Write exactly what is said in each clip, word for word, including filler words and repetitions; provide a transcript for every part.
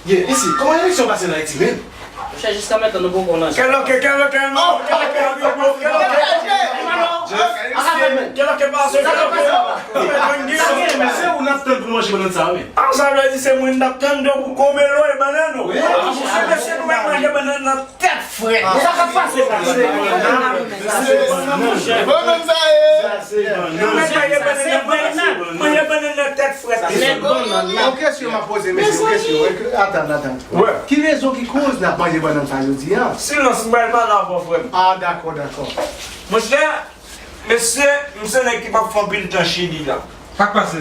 Ye, isi, kòman eleksyon pase nan Ayiti menm? Monchè, jiska mentnan nou poko nan. Kèlòke, kèlòke, non, kèlòke, kèlòke, kèlòke. Kèlòke pase, kèlòke. Se ou n ap tann pou manje bannann sa, wi. Ah, sa vle di se mwen n ap tann, donk ou konbe lo e bannann ou. Wi, mesye, nou manje bannann nan tèt frèt. Sa k ap pase la? Bon, konn sa ye. Mwen manje bannann nan, manje bannann nan tèt frèt. Yon kesyon m ap poze, mesye, yon kesyon. Atann, atann. Ki rezon ki koz n ap manje bannann sa jodi a? Silans, m pral pale avè w, frè m. Ah, dakò, dakò. Monchè, mesye, m se nèg ki p ap fè anpil tan Chili la. Sa k pase?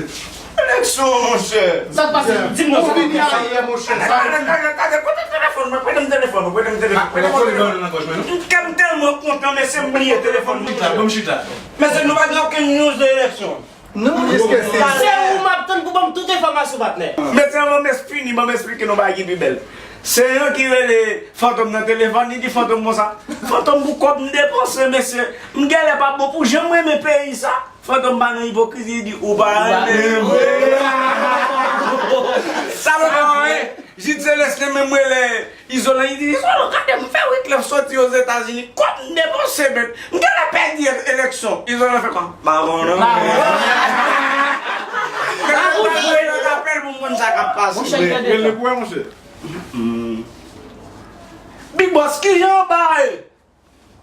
Eleksyon, monchè. Sa k pase? Di m non, sa k pase? Ou vini ayè, monchè. Gade, gade, gade, kote telefòn mwen? Prete m telefòn ou, prete m telefòn. Ah, prete m telefòn nan gòj mwen, non? Kè m tèlman kontan, mesye, m bliye telefòn mwen. Chita, ban m chita. Mesye, nou pa gen okenn news de eleksyon. Non, èske se... Se ou m ap tann pou ban m tout enfòmasyon, patnè. Mesye, ban m fini, ban m esplike nou bagay ki pi bèl. Se yon ki rele Fantom nan telefòn, li di Fantom konsa, Fantom, pou kòb m depanse, mesye, m genlè pa bon pou jan m renmen peyi sa. Fantom pa nan ipokrizi, li di ou pa renmen vre. Sa lòt la, wi. Jid Selès li menm rele Izolan, li di Izolan, gade m fè Wyclef soti Ozetazini, kòb m depanse, men m genlè pèdi eleksyon. Izolan fè kòman? Pa bon, non. Pa bon. Gade m pa voye lòt apèl pou m konn sa k ap pase. Rele pou wè, monchè. Big Boss, kijan w ba e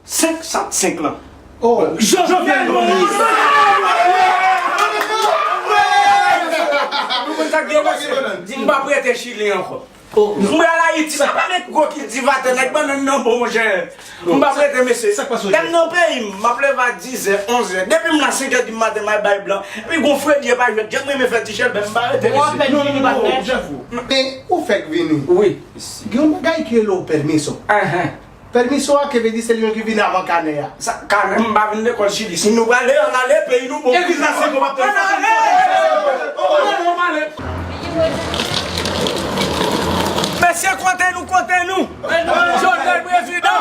senk sat senk lan? Oh. Jovenel Moïse! Ou konn sa k gen pase? M p ap rete Chili ankò. M pral Ayiti, sa pa met gwo kiltivatè, nèg bannann nan bon, monchè. M p ap rete, mesye. Lè m nan peyi m, m ap leve a dizè, onzè. Depi m la senkè di maten, m al bay blan. Epi gon fredi e pa jwèt. Jan m renmen fè ti chèlbè, m pa rete, mesye. Non, non, non, non, Jeff. Men ou fèk vini. Wi. Gen yon bagay ki rele w pèmisyon. Pèmisyon an, ke vle di se li menm ki vin avan kanè a. Sa, kanè, m pa vin lekòl Chili. Si nou prale, ann ale, peyi nou bon. Egliz la se bon, ann ale! Ann ale, ann ale! Mesye, kote nou, kote nou? Jovenel prezidan!